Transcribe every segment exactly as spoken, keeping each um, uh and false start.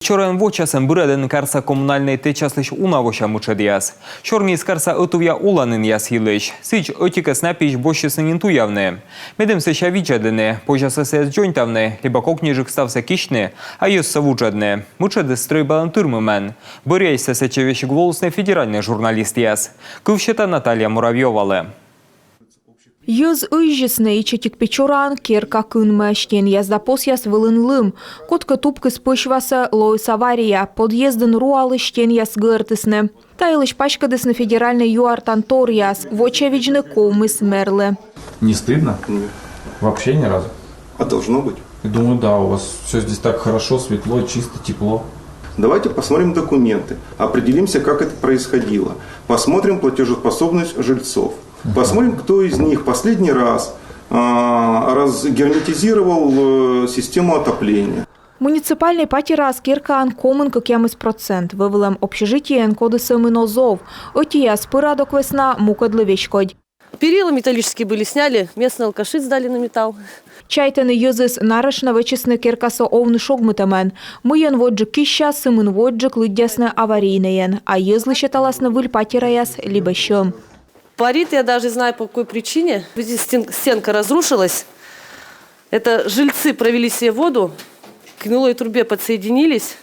Печораын вочасӧн бырӧдӧны карса коммунальнӧй тэчаслысь уна вося мытшӧдъяс. Сёрниыс карса ӧтувъя оланінъяс йылысь. Сідз, ӧтикӧс на пиысь босьтчисны нин туявны. Медым сэсся видзӧдӧны, позяс-ӧ сійӧс дзоньтавны, либӧ кокниджык ставсӧ кисьтны, а йӧзсӧ вуджӧдны. Мытшӧдыс стрӧйбалӧн тырмымӧн. Бӧръяыссӧ сэтчӧ весиг волісны федеральнӧй журналистъяс. Кыв сета Наталья Муравьёвалы. Йӧз ыззисны. Ичӧтик Печораын керка кынмӧ, стенъяс да посъяс вылын лым. Кодкӧ тупкис пӧсь васӧ, лоис авария. Подъездын руалысь стенъяс гыӧртісны. Та йылысь паськӧдісны федеральнӧй юӧртан торъяс. Вочавидзны ковмис мэрлы. Не стыдно? Нет. Вообще ни разу? А должно быть. Я думаю, да, у вас все здесь так хорошо, светло, чисто, тепло. Давайте посмотрим документы, определимся, как это происходило. Посмотрим платежеспособность жильцов. Посмотрим, кто из них последний раз а, разгерметизировал э, систему отопления. Муниципальнӧй патераыс керкаын комын кӧкъямыс процент. Вӧвлӧм общежитиеын коді сӧмын оз ов. Ӧтияс пӧрадок вӧсна, мукӧдлы веськодь. Перила металлические были, сняли. Местный алкашит сдали на металл. Чайтӧны, йӧзыс нарочно вӧчисны керкасӧ овны шогмытӧмӧн. Мыйӧн водзджык киссяс, сымын водзджык лыддясны аварийнӧйӧн. А йӧзлы сеталасны выль патераяс либӧ сьӧм. Парит, я даже знаю, по какой причине. Видите, стен- стенка разрушилась. Это жильцы провели себе воду, к гнилой трубе подсоединились.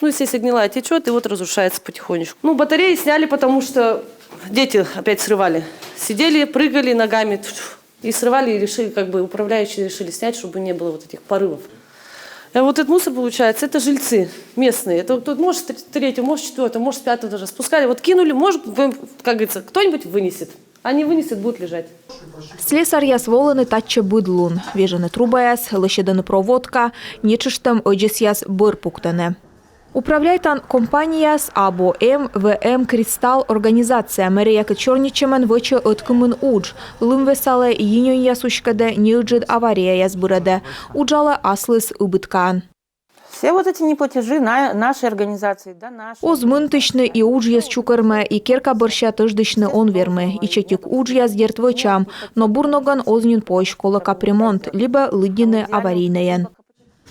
Ну, естественно, гнилая течет, и вот разрушается потихонечку. Ну, батареи сняли, потому что дети опять срывали. Сидели, прыгали ногами и срывали, и решили, как бы управляющие решили снять, чтобы не было вот этих порывов. А вот этот мусор, получается, это жильцы местные. Это вот тут, может, с третьего, может, с четвертого, может, с пятого этажа спускали. Вот кинули, может, как говорится, кто-нибудь вынесет. А не вынесет, будет лежать. Слесаръяс волӧны татчӧ быд лун. Вежӧны трубаяс, лӧсьӧдӧны проводка, нетшыштӧм ӧдзӧсъяс бӧр пуктӧны. Управляйтан компанияыс абу. М В М «Кристалл» организация мэриякӧд сёрнитчӧмӧн вӧчӧ ӧткымын удж. Лым весалӧ, йи нёньяс уськӧдӧ, неыджыд аварияяс бырӧдӧ. Уджалӧ аслыс ыбыдкаӧн. Все вот эти неплатежи на нашей организации, да, нашей. Оз мынтысьны и уджйӧз чукӧрмӧ, и керка бӧрся тӧждысьны он вермы. Ичӧтик уджъяс, дерт, вӧчам, но бур ногӧн оз нин позь, колӧ капремонт либӧ лыддьыны аварийнӧйӧн.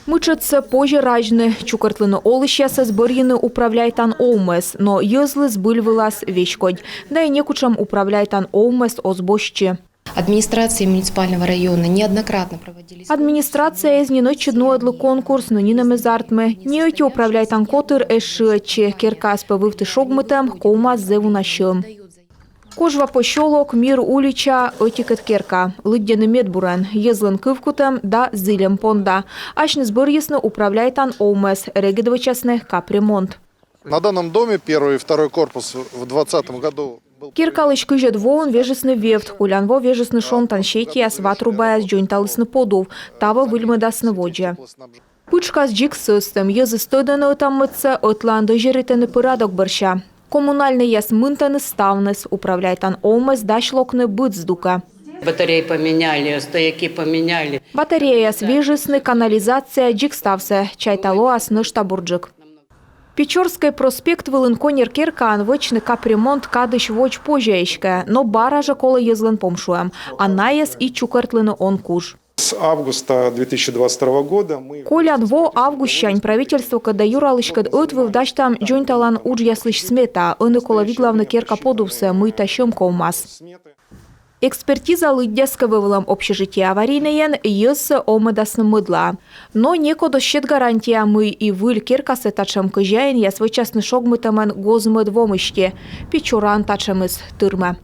Мытшӧдсӧ позьӧ разьны, чукӧртлыны олысьясӧс, бӧрйыны управляйтан овмӧс, но йӧзлы збыль вылас веськодь. Да и некутшӧм управляйтан овмӧс оз босьтчы. Администрация муниципального района неоднократно проводились. Администрацияыс нин ӧтчыд нуӧдліс конкурс, но нинӧм эз артмы. Ни ӧти управляйтан котыр эз шыӧдчы. Керкаыс пӧ вывті шогмытӧм, ковмас зэв уна сьӧм. Кожва посёлок, Мир улича, ӧтикӧд керка. Лыддьӧны медбурӧн, йӧзлӧн кывкутӧм да зільӧм понда. Асьныс бӧрйисны управляйтан овмӧс, регыд вӧчасны капремонт. На данном доме первый и второй корпус в двадцатом году был... Керкалысь кызьӧд воын вежисны вевт, колян во вежисны шонтан сетияс, ватрубаяс, дзоньталісны подув, таво выльмӧдасны водзӧ. Пытшкас дзик сӧстӧм, йӧзыс тӧдӧны ӧта-мӧдсӧ, ӧтлаын дӧзьӧритӧны пӧрадок бӧрся. Коммунальнӧйяс мынтӧны ставныс, управляйтан овмӧс дась локны быд здукӧ. Батареи поменяли, стояки поменяли. Батареяяс вежисны, канализация, дзик ставсӧ, чайта, лоас нӧшта бурджык. Печорскӧй проспект вылын коньӧр керкаын вӧчны капремонт кадысь водз позьӧ эськӧ, но бара жӧ колӧ йӧзлӧн помшуӧм, а найӧс и чукӧртлыны он куж. С августа две тысячи двадцать второго года мы... Колян во августсянь правительствокӧд да Юралыськӧд ӧтвыв дасьтам дзоньталан уджъяслысь смета, ӧні колӧ видлавны керка подувсӧ, мыйта сьӧм ковмас. Экспертиза лыддяс кӧ вӧвлӧм общежитие аварийнӧйӧн, йӧзсӧ овмӧдасны мӧдлаӧ. Но некод оз сет гарантия, мый и выль керкасӧ татшӧм кӧзяинъяс вӧчасны шогмытӧмӧн гоз-мӧд во мысти. Печораын татшӧмыс тырмӧ.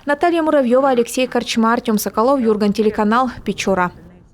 Наталья Муравьёва, Алексей Корчма, Артём Соколов, «Юрган» телеканал, Печора.